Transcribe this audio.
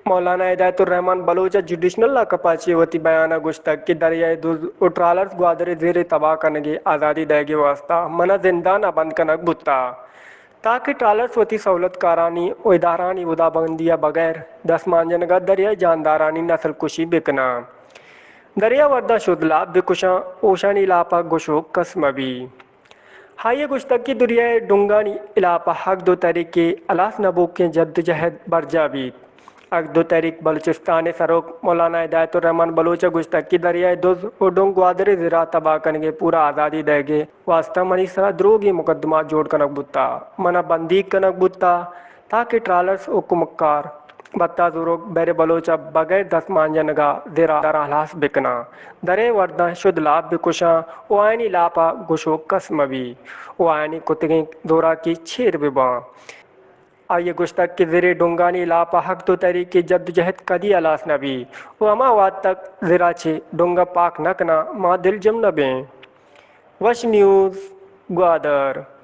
مولانا ہدایت الرحمان بلوچ ءَ judicial lock up ءَ چہ وتی بیان ءَ گوشتگ کہ دریائے دز ءُ ٹرالرز گوادر ءِ زیر ءَ تباہ کنگ ءِ آزادی دئیگ ءِ واستہ من ءَ زندان ءَ بند کنگ بوتگ، تاکہ ٹرالرز وتی سہولت کارانی ءُ ادارھانی ہدابندی ءَ بغیر دست مان جنگ ءَ دریائی جاندارانی نسل کشی بہ کن انت۔ دریا ورداں شد لاپ بہ کش انت، اوشانی لاپ ءَ گوشوک کس مہ بیت۔ آئی ءَ گوشتگ کہ دریائے ڈنگانی ہلاپ ءَ حق دو تحریک ءِ ہلاس نہ بوکیں جدوجہد برجاہ بیت۔ حق دو تحریک بلوچستان ءِ سروک مولانا ہدایت الرحمان بلوچ ءَ گوشتگ کہ دریائے دز ءُ ڈنگ گوادر ءِ زر ءَ تباہ کنگ ءِ پورا آزادی دئیگ ءِ واستہ منی سرا دروگی مقدمہ جوڑ کنگ بوتگ، من ءَ بندیگ کنگ بوتگ، تاکہ ٹرالرز ءُ کمکار بھتہ زوروک بحر بلوچ ءَ بغیر دست مان جنگ ءَ زر ءَ دراں ہلاس بہ کن انت۔ دریا ورداں شد لاپ بہ کش انت ءُ آیانی لاپ ءَ گوشوک کس مہ بیت ءُ آیانی کتگیں زوراکی چیر بہ باں۔ آئی ءَ گوشتگ کہ زر ءِ ڈنگانی ہلاپ ءَ حق دو تحریک ءِ جدوجہد کدی ہلاس نہ بیت ءُ ہما وھد تک زر ءَ چہ ڈنگ ءَ پاک نہ کن انت، ما دلجم نہ بیں۔ وش نیوز، گوادر۔